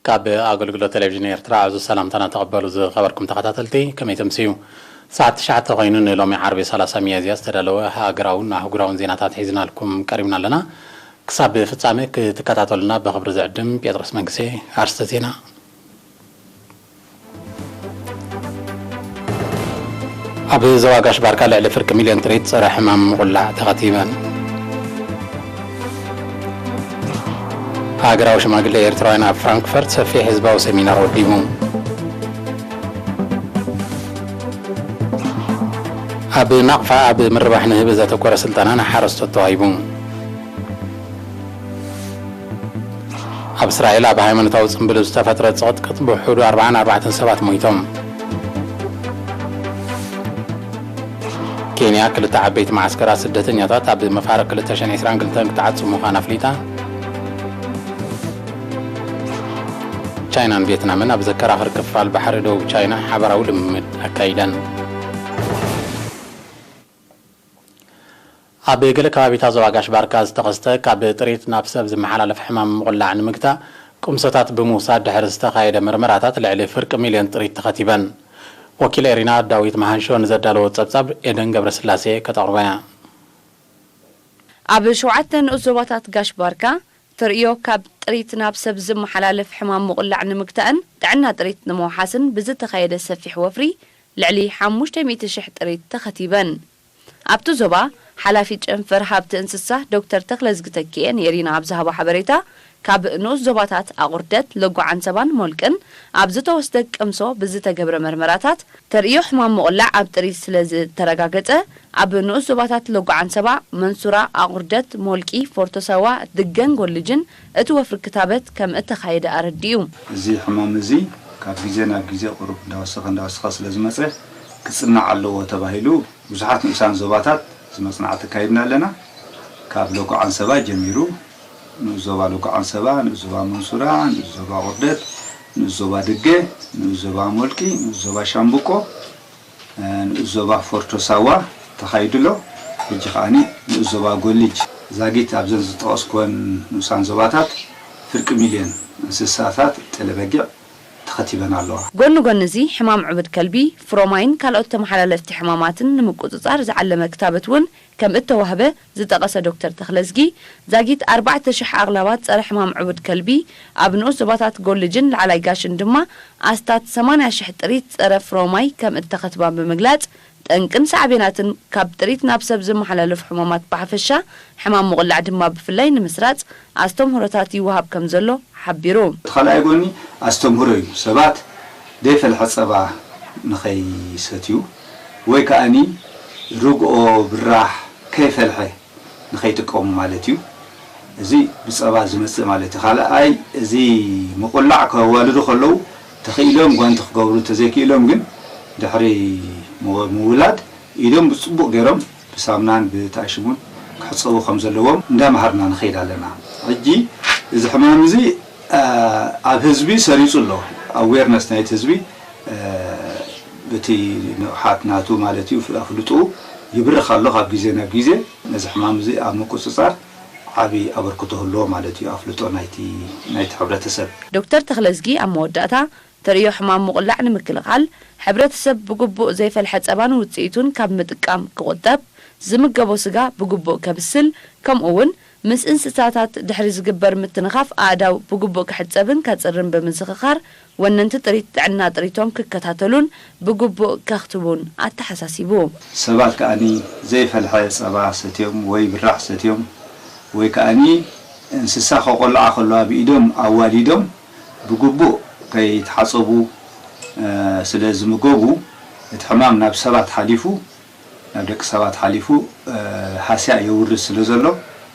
ካብ ኣገልግሎት ቴሌቪዥን ኤርትራ ኣዕዙ ሰላምታና ተቐበሉ ዝኸበርኩም ተኸታተልቲ፣ ከመይ ተምስዩ? ሰዓት ትሽዓተ ኮይኑ ንሎሚ ዓርቢ ሰላሳ ሚያዝያ ዝተዳለወ ሃገራውን ኣህጉራውን ዜናታት ሒዝናልኩም ቀሪብና ኣለና። ክሳብ ፍጻሜ ክትከታተሉና ብኽብሪ ዝዕድም ጴጥሮስ መንግሴ። ኣርስተ ዜና። ኣብ ዞባ ጋሽ ባርካ ልዕሊ ፍርቂ ሚልዮን ጥሪት ጸረ ሕማም ምቑላዕ ተኸቲበን። ሃገራዊ ሽማግለ ኤርትራውያን ኣብ ፍራንክፈርት ሰፊሕ ህዝባዊ ሰሚናር ወዲቡ። ኣብ ናቕፋ ኣብ ምርባሕ ንህቢ ዘተኮረ ስልጠና ንሓረስቶት ተዋሂቡ። ኣብ እስራኤል ኣብ ሃይማኖታዊ ጽምብል ዝተፈጥረ ጽቕጥቅጥ ብውሑዱ ኣርባዓን ኣርባዕተን ሰባት ሞይቶም። ኬንያ ክልተ ዓበይቲ መዓስከራት ስደተኛታት ኣብ መፋርቕ ክልተ ሽሕን ዕስራን ክልተን ክትዓጽው ምዃና ኣፍሊጣ። ቻይናን ቪየትናምን ኣብ ዘከራኽር ክፋል ባሕሪ ደቡብ ቻይና ሓባራዊ ልምምድ ኣካይደን። ኣብ ገለ ከባቢታት ዞባ ጋሽ ባርካ ዝተኸስተ ካብ ጥሪት ናብ ሰብ ዝመሓላለፍ ሕማም ምቑላዕ ንምግታእ ቁምሶታት ብምውሳድ ድሕሪ ዝተኻየደ መርመራታት ልዕሊ ፍርቂ ሚልዮን ጥሪት ተኸቲበን። ወኪል ኤሪና ዳዊት መሃንሾ ንዘዳለዎ ጸብጻብ ኤደን ገብረስላሴ ከተቕርቦ እያ። ኣብ ሸውዓተ ንኡስ ዞባታት ጋሽ ባርካ ተርእዮ ካብ ጥሪት ናብ ሰብ ዝመሓላለፍ ሕማም ምቑላዕ ንምግታእን ጥዕና ጥሪት ንምውሓስን ብዝተኻየደ ሰፊሕ ወፍሪ ልዕሊ ሓሙሽተ ሚእቲ ሽሕ ጥሪት ተኸቲበን። ኣብቲ ዞባ ሓላፊ ጨንፈር ሃብቲ እንስሳ ዶክተር ተኽለዝጊ ተኪኤ ንኤሪና ኣብ ዝሃቦ ሓበሬታ፣ ካብ ንኡስ ዞባታት ኣቑርደት፣ ለጓ ዓንሰባን ሞልቅን ኣብ ዝተወስደ ቅምሶ ብዝተገብረ መርመራታት ተርእዮ ሕማም ምቑላዕ ኣብ ጥሪት ስለ ዝተረጋገጸ፣ ኣብ ንኡስ ዞባታት ለጓ ዓንሰባ፣ መንሱራ፣ ኣቑርደት፣ ሞልቂ፣ ፎርቶ ሳዋ፣ ድገን ጎልጅን እቲ ወፍሪ ክታበት ከም እተኻየደ ኣረዲኡ። እዚ ሕማም እዚ ካብ ግዜ ናብ ግዜ ቁሩብ እንዳወሰኸ እንዳወሰኸ ስለ ዝመጸ ክጽናዕ ኣለዎ ተባሂሉ ብዙሓት ንኡሳን ዞባታት እዚ መጽናዕቲ ኣካይድና ኣለና። ካብ ሎጎ ዓንሰባ ጀሚሩ ንኡስ ዞባ ሎጎ ዓንሰባ፣ ንኡስ ዞባ መንሱራ፣ ንኡስ ዞባ ቁርደት፣ ንኡስ ዞባ ድገ፣ ንኡስ ዞባ ሞልቂ፣ ንኡስ ዞባ ሻምብቆ፣ ንኡስ ዞባ ፎርቶ ሳዋ ተኻይዱ ኣሎ። ሕጂ ከኣኒ ንኡስ ዞባ ጎልጅ ዛጊት ኣብዘን ዝጠቐስኩወን ንኡሳን ዞባታት ፍርቂ ሚልዮን እንስሳታት ጤለ በጊዕ ተኸቲበን ኣለዋ። ጎኒ ጎኒ እዚ ሕማም ዕቡድ ከልቢ፣ ፍሮማይን ካልኦት ተመሓላለፍቲ ሕማማትን ንምቁጽጻር ዝዓለመ ክታበት እውን ከም እተዋህበ ዝጠቐሰ ዶክተር ተኽለዝጊ፣ ዛጊት ኣርባዕተ ሽሕ ኣቕላባት ጸረ ሕማም ዕቡድ ከልቢ፣ ኣብ ንኡስ ዞባታት ጎልጅን ላዕላይ ጋሽን ድማ ኣስታት ሰማንያ ሽሕ ጥሪት ጸረ ፍሮማይ ከም እተኸትባ ብምግላጽ፣ ጠንቅን ሳዕቤናትን ካብ ጥሪት ናብ ሰብ ዝመሓላለፉ ሕማማት ብሓፈሻ፣ ሕማም ምቑላዕ ድማ ብፍላይ ንምስራጽ ኣስተምህሮታት ይወሃብ ከም ዘሎ ሓቢሩ። እቲ ካልኣይ ጎኒ ኣስተምህሮ እዩ። ሰባት ዘይፈልሐ ጸባ ንኸይሰትዩ ወይ ከኣኒ ርግኦ፣ ብራሕ ከይፈልሐ ንኸይጥቀሙ ማለት እዩ። እዚ ብጸባ ዝመጽእ ማለት እዩ። ካልኣይ፣ እዚ ምቑላዕ ከዋልዱ ከለዉ ተኽኢሎም ጓንቲ ክገብሩ እንተዘይክኢሎም ግን ድሕሪ ምው-፣ ምውላድ ኢዶም ብጽቡቕ ገይሮም ብሳሙናን ብታሽሙን ክሕጸቡ ከም ዘለዎም እንዳመሃርና ንኸይድ ኣለና። ሕጂ እዚ ሕማም እዚ፣ አ፣ ኣብ ህዝቢ ሰሪጹ ኣሎ። ኣዌርነስ ናይቲ ህዝቢ፣ አ፣ እቲ ንቕሓት ናቱ ማለት እዩ፣ ኣፍልጥኡ ይብርኽ ኣሎ። ካብ ግዜ ናብ ግዜ ነዚ ሕማም እዚ ኣብ ምቁጽጻር ዓቢ ኣበርክቶ ህልዎ ማለት እዩ፣ ኣፍልጦ ናይቲ፣ ናይቲ ሕብረተሰብ። ዶክተር ተኽለዝጊ ኣብ መወዳእታ፣ ተርእዮ ሕማም ምቑላዕ ንምክልኻል፣ ሕብረተሰብ ብግቡእ ዘይፈልሐ ጸባን ውጽኢቱን ካብ ምጥቃም ክቑጠብ፣ ዝምገቦ ስጋ ብግቡእ ከብስል፣ ከምኡ እውን ምስ እንስሳታት ድሕሪ ዝግበር ምትንኻፍ ኣእዳው ብግቡእ ክሕጸብን ከጽርን ብምዝኽኻር፣ ወነንቲ ጥሪት ጥዕና ጥሪቶም ክከታተሉን ብግቡእ ከኽትቡን ኣተሓሳሲቡ። ሰባት ከኣኒ ዘይፈልሐ ጸባ ሰትዮም ወይ ብራሕ ሰትዮም ወይ ከኣኒ እንስሳ ከቆልዓ ከለዋ ብኢዶም ኣዋሊዶም ብግቡእ ከይተሓጸቡ፣ እ፣ ስለ ዝምገቡ፣ እቲ ሕማም ናብ ሰባት ሓሊፉ፣ ናብ ደቂ ሰባት ሓሊፉ፣ እ፣ ሃስያ የውርድ ስለ ዘሎ፣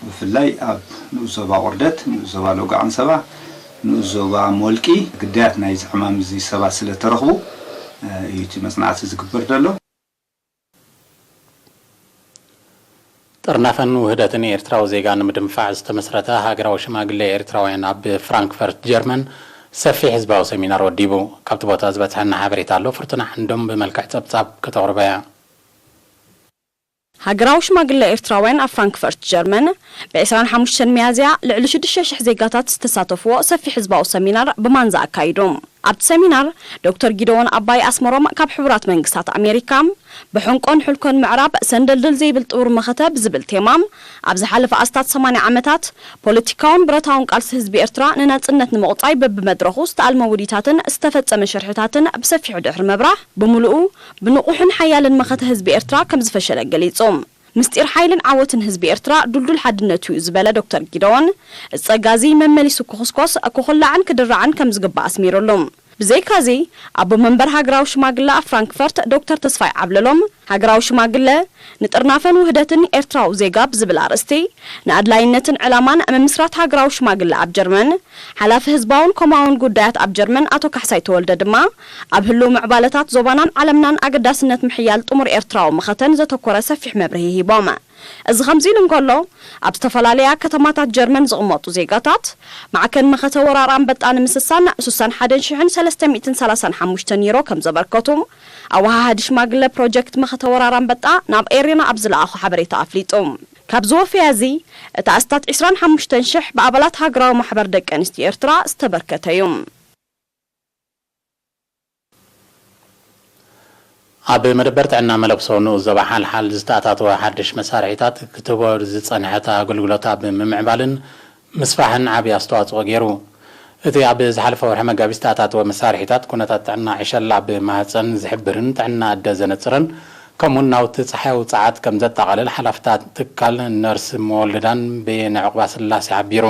ብፍላይ ኣብ ንኡስ ዞባ ቁርደት፣ ንኡስ ዞባ ሎጎ ዓንሰባ፣ ንኡስ ዞባ ሞልቂ ግዳያት ናይዚ ሕማም እዚ ሰባት ስለ ተረኽቡ፣ እ፣ እዩ እቲ መጽናዕቲ ዝግበር ዘሎ። ጥርናፈን ውህደትን ኤርትራዊ ዜጋ ንምድንፋዕ ዝተመስረተ ሃገራዊ ሽማግለ ኤርትራውያን ኣብ ፍራንክፈርት ጀርመን ሰፊሕ ህዝባዊ ሰሚናር ወዲቡ። ካብቲ ቦታ ዝበጽሐና ሓበሬታ ኣሎ፣ ፍርቱና ዓንዶም ብመልክዕ ጸብጻብ ከተቕርቦ እያ። ሃገራዊ ሽማግለ ኤርትራውያን ኣብ ፍራንክፈርት ጀርመን፣ ብ ዕስራን ሓሙሽተን ሚያዝያ ልዕሊ ሽዱሽተ ሽሕ ዜጋታት ዝተሳተፍዎ ሰፊሕ ህዝባዊ ሰሚናር ብማንዛ ኣካይዱ። ኣብቲ ሰሚናር፣ ዶክተር ጊደዎን ኣባይ ኣስመሮም ካብ ሕቡራት መንግስታት ኣሜሪካ፣ ብሕንቆን ሕልኮን ምዕራብ ሰንደልድል ዘይብል ጥቡር መኸተ ብዝብል ቴማ፣ ኣብ ዝሓለፈ ኣስታት ሰማንያ ዓመታት ፖለቲካውን ብረታውን ቃልሲ ህዝቢ ኤርትራ ንናጽነት ንምቑጻይ በብመድረኹ ዝተኣልመ ውዲታትን ዝተፈጸመ ሽርሕታትን ብሰፊሑ ድሕሪ ምብራህ፣ ብምሉኡ ብንቑሕን ሓያልን መኸተ ህዝቢ ኤርትራ ከም ዝፈሸለ ገሊጹ። ምስጢር ሓይልን ዓወትን ህዝቢ ኤርትራ ድልዱል ሓድነቱ እዩ ዝበለ ዶክተር ጊደዎን፣ እዚ ጸጋ እዚ መመሊሱ ክኹስኮስ፣ ክኹላዕን ክድራዕን ከም ዝግባእ ኣስሚሩሉ። ብዘይካዚ፣ ኣቦ መንበር ሃገራዊ ሽማግለ ኣብ ፍራንክፈርት ዶክተር ተስፋይ ዓብለሎም፣ ሃገራዊ ሽማግለ ንጥርናፈን ውህደትን ኤርትራዊ ዜጋ ብዝብል ኣርእስቲ፣ ንኣድላይነትን ዕላማን ምምስራት ሃገራዊ ሽማግለ ኣብ ጀርመን፣ ሓላፊ ህዝባውን ኮማውን ጉዳያት ኣብ ጀርመን ኣቶ ካሕሳይ ተወልደ ድማ፣ ኣብ ህልው ምዕባለታት ዞባናን ዓለምናን ኣገዳስነት ምሕያል ጥሙር ኤርትራዊ መኸተን ዘተኮረ ሰፊሕ መብርሂ ሂቦም። እዚ ከምዚ ኢሉ እንከሎ፣ ኣብ ዝተፈላለያ ከተማታት ጀርመን ዝቕመጡ ዜጋታት፣ ማዕከን መኸተ ወራር ኣንበጣ ንምስሳን ስሳን ሓደን ሽሕን ሰለስተ ሚእትን ሰላሳን ሓሙሽተን ዩሮ ከም ዘበርከቱ፣ ኣወሃሃዲ ሽማግለ ፕሮጀክት መኸተ ወራር ኣንበጣ ናብ ኤሬና ኣብ ዝለኣኾ ሓበሬታ ኣፍሊጡ። ካብዚ ወፈያ እዚ፣ እቲ ኣስታት ዕስራን ሓሙሽተን ሽሕ ብኣባላት ሃገራዊ ማሕበር ደቂ ኣንስትዮ ኤርትራ ዝተበርከተ እዩ። ኣብ መደበር ጥዕና መለብሶ ንኡስ ዞባ ሓልሓል ዝተኣታተወ ሓድሽ መሳርሒታት ክትህቦ ዝጸንሐት ኣገልግሎት ኣብ ምምዕባልን ምስፋሕን ዓቢ ኣስተዋጽኦ ገይሩ። እቲ ኣብ ዝሓለፈ ወርሒ መጋቢት ዝተኣታተወ መሳርሒታት፣ ኩነታት ጥዕና ዕሸል ኣብ ማህጸን ዝሕብርን ጥዕና ኣደ ዘነጽርን፣ ከምኡውን ናውቲ ጸሓያዊ ጸዓት ከም ዘጠቓልል ሓላፍታት ትካል ነርስ መወልዳን በየነ ዑቕባስላሴ ሓቢሩ።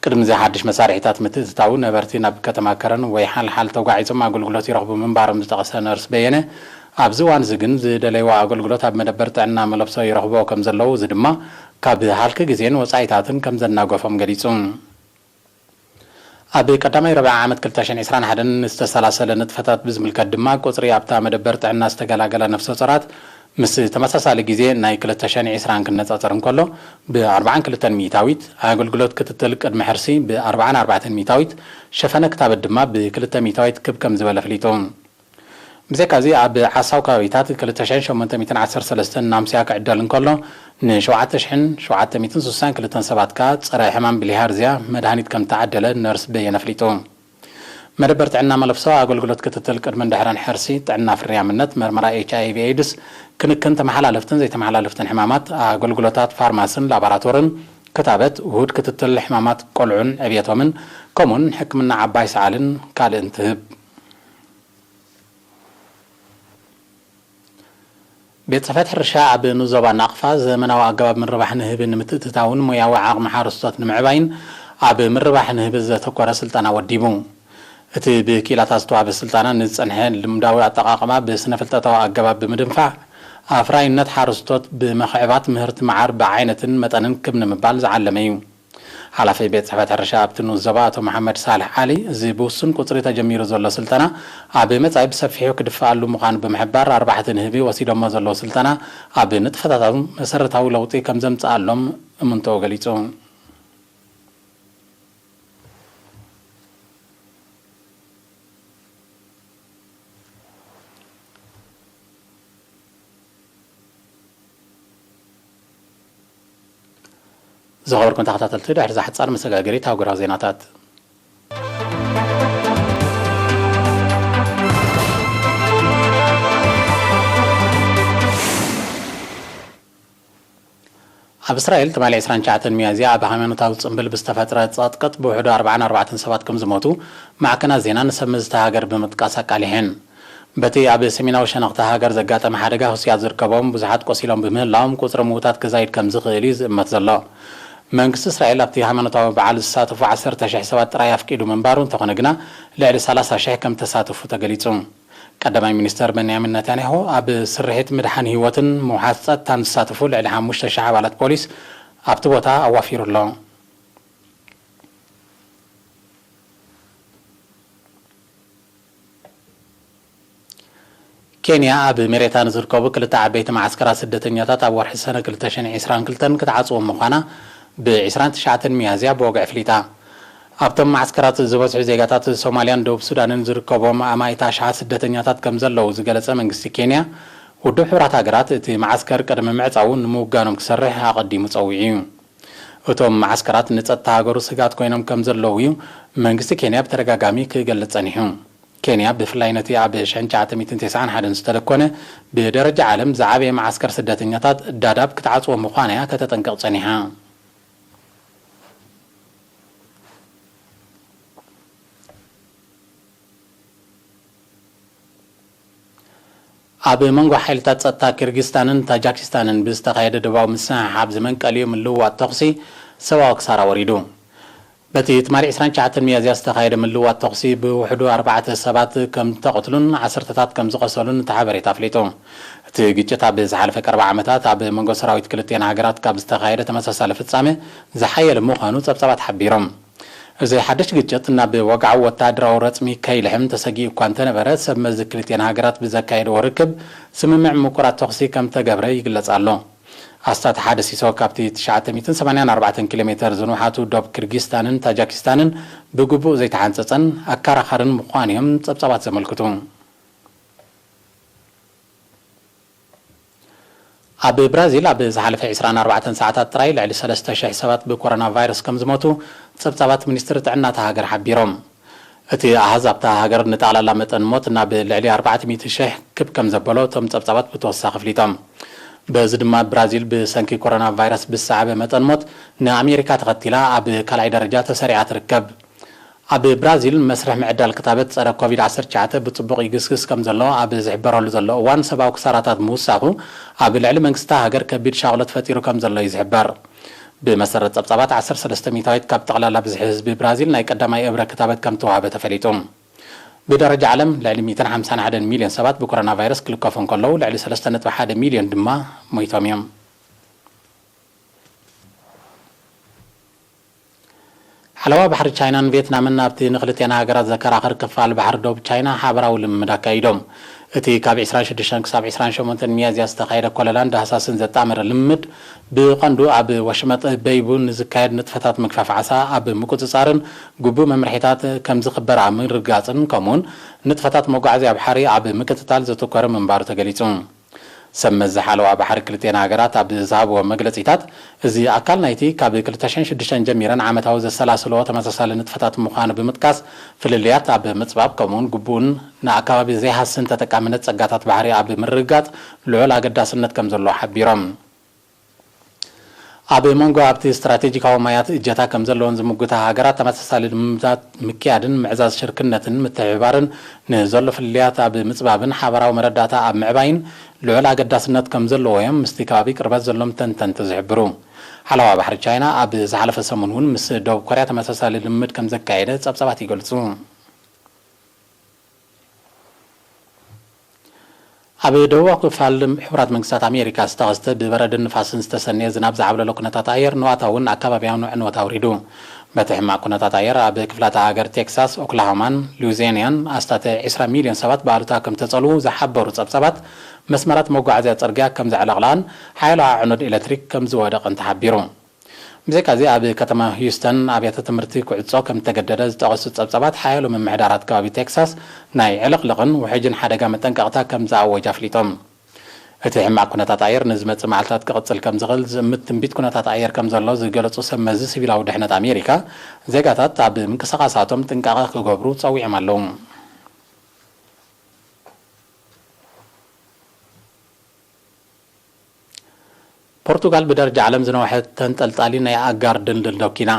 ቅድሚ እዚ ሓድሽ መሳርሒታት ምትእትታዉ፣ ነበርቲ ናብ ከተማ ከረን ወይ ሓልሓል ተጓዒዞም ኣገልግሎት ይረኽቡ ምንባሮም ዝጠቐሰ ነርስ በየነ፣ ኣብዚ እዋን እዚ ግን ዝደለይዎ ኣገልግሎት ኣብ መደበር ጥዕና መለብሶ ይረኽብዎ ከም ዘለዉ፣ እዚ ድማ ካብ ሃልኪ ግዜን ወጻኢታትን ከም ዘናገፎም ገሊጹ። ኣብ ቀዳማይ ረብዓ ዓመት ክልተ ሽሕን ዕስራን ሓደን ዝተሰላሰለ ንጥፈታት ብዝምልከት ድማ፣ ቁጽሪ ኣብታ መደበር ጥዕና ዝተገላገላ ነፍሰ ጾራት ምስ ተመሳሳሊ ግዜ ናይ ክልተ ሽሕን ዕስራን ክነጻጸር እንከሎ፣ ብ ኣርባዓን ክልተን ሚእታዊት፣ ኣገልግሎት ክትትል ቅድመ ሕርሲ ብ ኣርባዓን ኣርባዕተን ሚእታዊት፣ ሸፈነ ክታበት ድማ ብ ክልተ ሚእታዊት ክብ ከም ዝበለ ኣፍሊጡ። ብዘይካዚ፣ ኣብ ዓሳው ከባቢታት ክልተ ሽሕን ሸሞንተ ሚእትን ዓሰርተ ሰለስተን ናምስያ ክዕደል እንከሎ፣ ን ሸውዓተ ሽሕን ሸውዓተ ሚእትን ስሳን ክልተን ሰባት ከኣ ጸረ ሕማም ብሊሃርዝያ መድሃኒት ከም ተዓደለ ነርስ በየነ ኣፍሊጡ። መደበር ጥዕና መለፍሶ ኣገልግሎት ክትትል ቅድምን ድሕርን ሕርሲ፣ ጥዕና ፍርያምነት፣ መርመራ ኤች ኣይ ቪ ኤድስ፣ ክንክን ተመሓላለፍትን ዘይተመሓላለፍትን ሕማማት፣ ኣገልግሎታት ፋርማስን ላቦራቶርን፣ ክታበት፣ ውሁድ ክትትል ሕማማት ቆልዑን ዕብየቶምን፣ ከምኡውን ሕክምና ዓባይ ሰዓልን ካልእን ትህብ። ቤት ጽሕፈት ሕርሻ ኣብ ንዞባ ናቕፋ ዘመናዊ ኣገባብ ምርባሕ ንህቢ ንምትእትታውን ሞያዊ ዓቕሚ ሓረስቶት ንምዕባይን ኣብ ምርባሕ ንህቢ ዘተኮረ ስልጠና ወዲቡ። እቲ ብክኢላታት ዝተዋህበ ስልጠና፣ ንዝጸንሐ ልምዳዊ ኣጠቓቕማ ብስነ-ፍልጠታዊ ኣገባብ ብምድንፋዕ፣ ኣፍራይነት ሓረስቶት ብምኽዕባት፣ ምህርቲ መዓር ብዓይነትን መጠንን ክብ ንምባል ዝዓለመ እዩ። ሓላፊ ቤት ጽሕፈት ሕርሻ ኣብቲ ንኡስ ዞባ ኣቶ መሓመድ ሳልሕ ዓሊ፣ እዚ ብውሱን ቁጽሪ ተጀሚሩ ዘሎ ስልጠና፣ ኣብ መጻኢ ብሰፊሑ ክድፈኣሉ ምዃኑ ብምሕባር፣ ኣርባሕቲ ንህቢ ወሲዶሞ ዘለዉ ስልጠና፣ ኣብ ንጥፈታቶም መሰረታዊ ለውጢ ከም ዘምጽኣሎም እምንቶኡ ገሊጹ። ዝኸበርኩም ተኸታተልቲ፣ ድሕሪ እዛ ሓጻር መሰጋገሪት ኣህጉራዊ ዜናታት። ኣብ እስራኤል፣ ትማሊ ዕስራን ትሽዓተን ሚያዝያ፣ ኣብ ሃይማኖታዊ ጽምብል ብዝተፈጥረ ጸቕጥቅጥ ብውሕዱ ኣርባዓን ኣርባዕተን ሰባት ከም ዝሞቱ፣ ማዕከናት ዜና ንሰብ መዚ እታ ሃገር ብምጥቃስ ኣቃሊሐን። በቲ ኣብ ሰሜናዊ ሸነኽ እታ ሃገር ዘጋጠመ ሓደጋ፣ ህሱያት ዝርከቦም ብዙሓት ቆሲሎም ብምህላዎም፣ ቁጽሪ ምዉታት ክዛይድ ከም ዝኽእል እዩ ዝእመት ዘሎ። መንግስቲ እስራኤል፣ ኣብቲ ሃይማኖታዊ በዓል ዝሳተፉ ዓሰርተ ሽሕ ሰባት ጥራይ ኣፍቂዱ ምንባሩ እንተኾነ ግና፣ ልዕሊ ሰላሳ ሽሕ ከም ተሳተፉ ተገሊጹ። ቀዳማይ ሚኒስተር በንያሚን ነታንያሁ፣ ኣብ ስርሒት ምድሓን ህይወትን ምውሓስ ጸጥታን ዝሳተፉ ልዕሊ ሓሙሽተ ሽሕ ኣባላት ፖሊስ ኣብቲ ቦታ ኣዋፊሩ ኣሎ። ኬንያ፣ ኣብ መሬታ ንዝርከቡ ክልተ ዓበይቲ መዓስከራት ስደተኛታት ኣብ ወርሒ ሰነ ክልተ ሽሕን ዕስራን ክልተን ክትዓጽዎም ምዃና፣ ብ ዕስራን ትሽዓተን ሚያዝያ ብወግዒ ኣፍሊጣ። ኣብቶም መዓስከራት ዝበዝሑ ዜጋታት ሶማልያን ደቡብ ሱዳንን ዝርከብዎም ኣማኢት ኣሽሓት ስደተኛታት ከም ዘለዉ ዝገለጸ መንግስቲ ኬንያ፣ ውድብ ሕቡራት ሃገራት እቲ መዓስከር ቅድሚ ምዕጻዉ ንምውጋኖም ክሰርሕ ኣቐዲሙ ጸዊዑ እዩ። እቶም መዓስከራት ንጸጥታ ሃገሩ ስግኣት ኮይኖም ከም ዘለዉ እዩ መንግስቲ ኬንያ ብተደጋጋሚ ክገልጽ ጸኒሑ። ኬንያ ብፍላይ ነቲ ኣብ ሽሕን ትሽዓተ ሚእትን ተስዓን ሓደን ዝተደኮነ ብደረጃ ዓለም ዝዓበየ መዓስከር ስደተኛታት ዳዳብ ክትዓጽዎ ምዃና እያ ከተጠንቅቕ ጸኒሓ። ኣብ መንጎ ሓይልታት ጸጥታ ኪርጊስታንን ታጃኪስታንን ብዝተኻየደ ደባዊ ምስሕሓብ ዝመንቀሊኡ ምልውዋጥ ተኹሲ ሰብኣዊ ክሳራ ወሪዱ። በቲ ትማሊ ዕስራን ትሽዓተን ሚያዝያ ዝተኻየደ ምልውዋጥ ተኹሲ ብውሕዱ ኣርባዕተ ሰባት ከም ዝተቐትሉን ዓሰርተታት ከም ዝቖሰሉን እቲ ሓበሬታ ኣፍሊጡ። እቲ ግጭት ኣብ ዝሓለፈ ቀረባ ዓመታት ኣብ መንጎ ሰራዊት ክልቲአን ሃገራት ካብ ዝተኻየደ ተመሳሳሊ ፍጻመ ዝሓየለ ምዃኑ ጸብጻባት ሓቢሮም። እዚ ሓድሽ ግጭት ናብ ወግዓዊ ወተሃደራዊ ረጽሚ ከይልሕም ተሰጊኡ እኳ እንተነበረ፣ ሰብ መዚ ክልቲአን ሃገራት ብዘካየድዎ ርክብ ስምምዕ ምቁራጽ ተኹሲ ከም ተገብረ ይግለጽ ኣሎ። ኣስታት ሓደ ሲሶ ካብቲ ትሽዓተ ሚእትን ሰማንያን ኣርባዕተን ኪሎ ሜተር ዝንውሓቱ ዶብ ኪርጊስታንን ታጃኪስታንን ብግቡእ ዘይተሓንጸጸን ኣከራኻርን ምዃኑ እዮም ጸብጻባት ዘመልክቱ። ኣብ ብራዚል ኣብ ዝሓለፈ ዕስራን ኣርባዕተን ሰዓታት ጥራይ ልዕሊ ሰለስተ ሽሕ ሰባት ብኮሮና ቫይረስ ከም ዝሞቱ ጸብጻባት ሚኒስትሪ ጥዕና እታ ሃገር ሓቢሮም። እቲ ኣሃዝ ኣብታ ሃገር ንጠቕላላ መጠን ሞት ናብ ልዕሊ ኣርባዕተ ሚእቲ ሽሕ ክብ ከም ዘበሎ እቶም ጸብጻባት ብተወሳኺ ኣፍሊጦም። በዚ ድማ ብራዚል ብሰንኪ ኮሮና ቫይረስ ብዝሰዓበ መጠን ሞት ንኣሜሪካ ተኸቲላ ኣብ ካልኣይ ደረጃ ተሰሪዓ ትርከብ። ኣብ ብራዚል መስርሕ ምዕዳል ክታበት ጸረ ኮቪድ ዓሰርተ ትሽዓተ ብጽቡቕ ይግስግስ ከም ዘሎ ኣብ ዝሕበረሉ ዘሎ እዋን፣ ሰብኣዊ ክሳራታት ምውሳኹ ኣብ ልዕሊ መንግስቲ እታ ሃገር ከቢድ ሻቕሎት ፈጢሩ ከም ዘሎ እዩ ዝሕበር። ብመሰረት ጸብጻባት፣ ዓሰርተ ሰለስተ ሚእታዊት ካብ ጠቕላላ ብዝሒ ህዝቢ ብራዚል ናይ ቀዳማይ እብረ ክታበት ከም ተዋህበ ተፈሊጡ። ብደረጃ ዓለም ልዕሊ ሚእትን ሓምሳን ሓደን ሚልዮን ሰባት ብኮሮና ቫይረስ ክልከፉ እንከለዉ፣ ልዕሊ ሰለስተ ነጥቢ ሓደ ሚልዮን ድማ ሞይቶም እዮም። ሓለዋ ባሕሪ ቻይናን ቪየትናምን ናብቲ ንክልቲኣን ሃገራት ዘከራኽር ክፋል ባሕሪ ዶብ ቻይና ሓበራዊ ልምምድ ኣካይዶም። እቲ ካብ ዕስራን ሽዱሽተን ክሳብ ዕስራን ሸሞንተን ሚያዝያ ዝተኻየደ ኮለላን ዳህሳስን ዘጣመረ ልምምድ፣ ብቐንዱ ኣብ ወሽመጥ በይቡ ንዝካየድ ንጥፈታት ምግፋፍ ዓሳ ኣብ ምቁጽጻርን ግቡእ መምርሒታት ከም ዝኽበር ኣብ ምርግጋጽን፣ ከምኡውን ንጥፈታት መጓዓዝያ ባሕሪ ኣብ ምክትታል ዘተኮረ ምንባሩ ተገሊጹ። ሰብ መዚ ሓለዋ ባሕሪ ክልቲአን ሃገራት ኣብ ዝሃብዎ መግለጺታት፣ እዚ ኣካል ናይቲ ካብ ክልተ ሽሕን ሽዱሽተን ጀሚረን ዓመታዊ ዘሰላስልኦ ተመሳሳሊ ንጥፈታት ምዃኑ ብምጥቃስ፣ ፍልልያት ኣብ ምጽባብ፣ ከምኡውን ግቡእን ንኣከባቢ ዘይሃስን ተጠቃምነት ጸጋታት ባሕሪ ኣብ ምርግጋጽ ልዑል ኣገዳስነት ከም ዘለዎ ሓቢሮም። ኣብ መንጎ ኣብቲ ስትራቴጂካዊ ማያት እጀታ ከም ዘለወን ዝምጉታ ሃገራት፣ ተመሳሳሊ ልምምዳት ምክያድን ምዕዛዝ ሽርክነትን ምትሕብባርን ንዘሎ ፍልልያት ኣብ ምጽባብን ሓበራዊ መረዳእታ ኣብ ምዕባይን ልዑል ኣገዳስነት ከም ዘለዎ እዮም ምስቲ ከባቢ ቅርበት ዘሎም ተንተንቲ ዝሕብሩ። ሓለዋ ባሕሪ ቻይና ኣብ ዝሓለፈ ሰሙን እውን ምስ ደቡብ ኮርያ ተመሳሳሊ ልምምድ ከም ዘካየደ ጸብጻባት ይገልጹ። ኣብ ደቡባዊ ክፋል ሕቡራት መንግስታት ኣሜሪካ ዝተኸስተ ብበረድን ንፋስን ዝተሰነየ ዝናብ ዝዓብለሎ ኩነታት ኣየር ንዋታውን ኣከባቢያውን ዕንወት ኣውሪዱ። በቲ ሕማቕ ኩነታት ኣየር ኣብ ክፍላተ ሃገር ቴክሳስ፣ ኦክላሆማን ሉዊዚያናን ኣስታት ዕስራ ሚልዮን ሰባት ብኣሉታ ከም ተጸልዉ ዝሓበሩ ጸብጻባት፣ መስመራት መጓዓዝያ ጽርግያ ከም ዘዕለቕለቓን ሓያሎ ኣዕኑድ ኤሌክትሪክ ከም ዝወደቐን ተሓቢሩ። ብዘይካዚ፣ ኣብ ከተማ ሂዩስተን ኣብያተ ትምህርቲ ክዕጾ ከም እተገደደ ዝጠቐሱ ጸብጻባት፣ ሓያሎ ምምሕዳራት ከባቢ ቴክሳስ ናይ ዕልቕልቕን ውሕጅን ሓደጋ መጠንቀቕታ ከም ዝኣወጀ ኣፍሊጦም። እቲ ሕማቕ ኩነታት ኣየር ንዝመጽእ መዓልታት ክቕጽል ከም ዝኽእል ዝእምት ትንቢት ኩነታት ኣየር ከም ዘሎ ዝገለጹ ሰብ መዚ ሲቪላዊ ድሕነት ኣሜሪካ፣ ዜጋታት ኣብ ምንቅስቓሳቶም ጥንቃቐ ክገብሩ ጸዊዖም ኣለዉ። ፖርቱጋል ብደረጃ ዓለም ዝነውሐ ተንጠልጣሊ ናይ ኣጋር ድልድል ደኪና።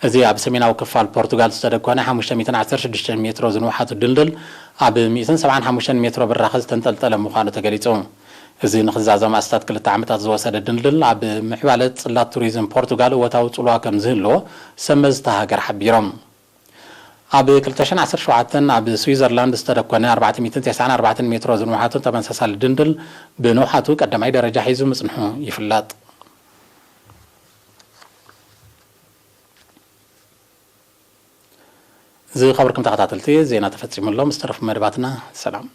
እዚ ኣብ ሰሜናዊ ክፋል ፖርቱጋል ዝተደኮነ ሓሙሽተ ሚእትን ዓሰርተ ሽዱሽተን ሜትሮ ዝንውሓቱ ድልድል፣ ኣብ ሚእትን ሰብዓን ሓሙሽተን ሜትሮ ብራኸ ዝተንጠልጠለ ምዃኑ ተገሊጹ። እዚ ንኽዛዘም ኣስታት ክልተ ዓመታት ዝወሰደ ድልድል፣ ኣብ ምዕባለ ጽላት ቱሪዝም ፖርቱጋል እወታዊ ጽልዋ ከም ዝህልዎ ሰብ መዚ እታ ሃገር ሓቢሮም። ኣብ ክልተ ሽሕን ዓሰርተ ሸውዓተን ኣብ ስዊዘርላንድ ዝተደኮነ ኣርባዕተ ሚእትን ተስዓን ኣርባዕተን ሜትሮ ዝንውሓቱ ተመሳሳሊ ድልድል ብንውሓቱ ቀዳማይ ደረጃ ሒዙ ምጽንሑ ይፍለጥ። ዝኸበርኩም ተኸታተልቲ፣ ዜና ተፈጺሙ ኣሎ። ምስ ተረፉ መደባትና ሰላም።